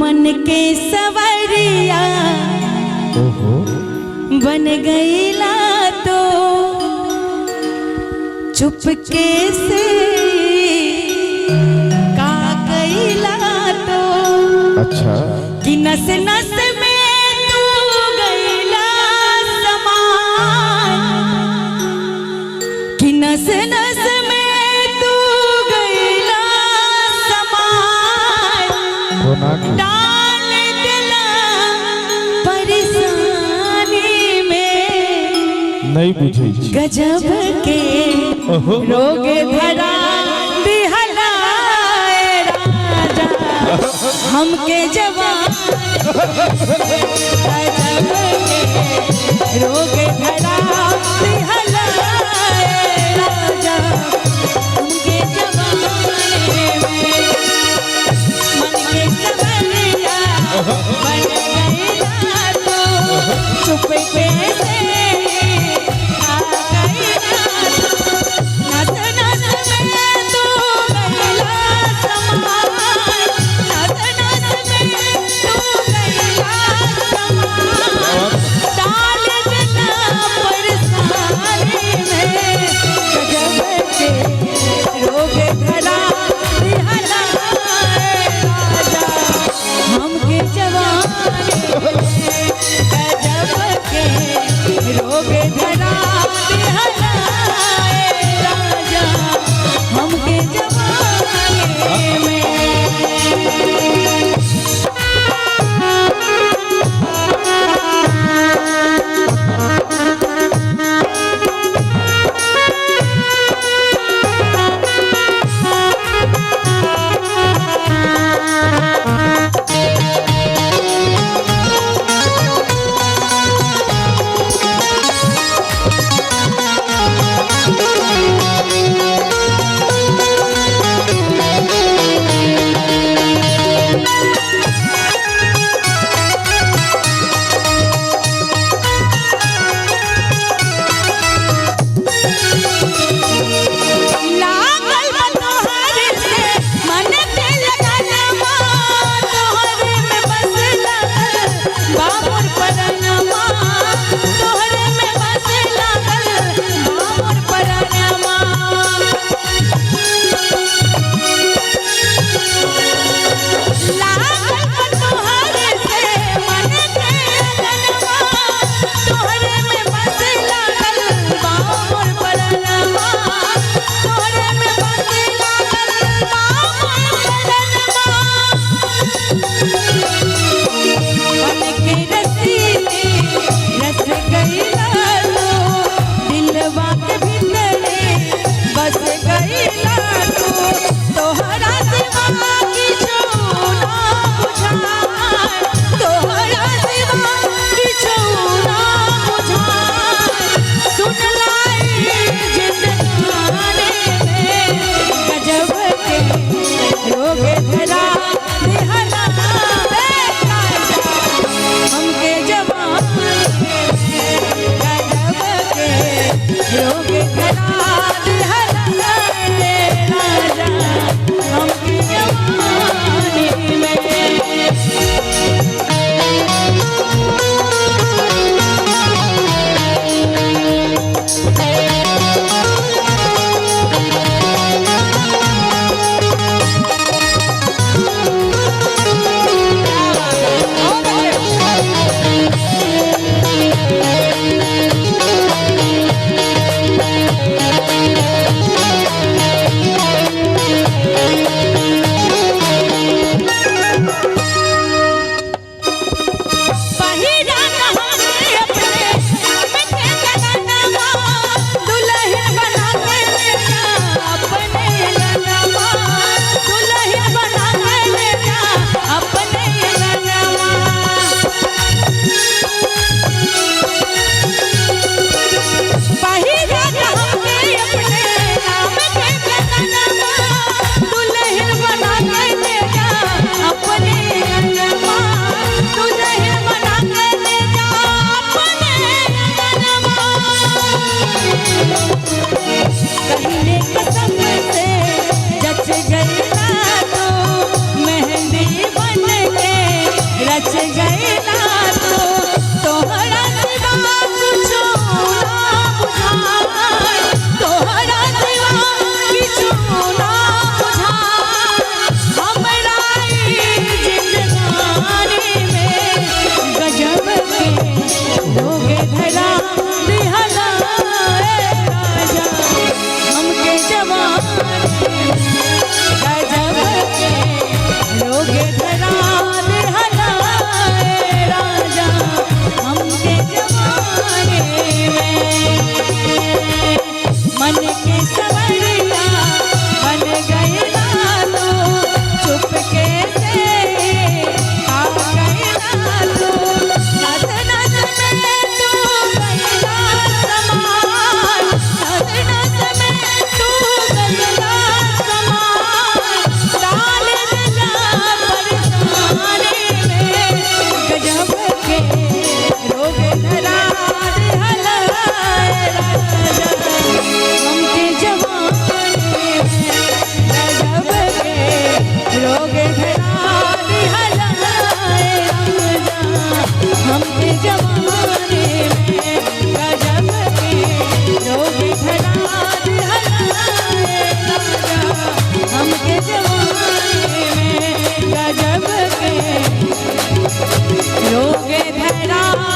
मन के सवरिया ओहो बन गईला तो चुपके से का गईला तो अच्छा कि नस नस में तू गईला समान, कि नस नस में तू गईला समान, कोना के डाल दिला परेशानी में। नहीं बुझै छी। गजब के ओहो रोग धरा दिहला राजा हमके जवान, गजब के रोग धरा दिहला राजा हमके जवान में। मन के सवरिया बन गईला तो चुपके से आ गईला तो, नस नस में तू गईला समान, नस नस में तू गईला समान, डाल दिला परेशानी राम।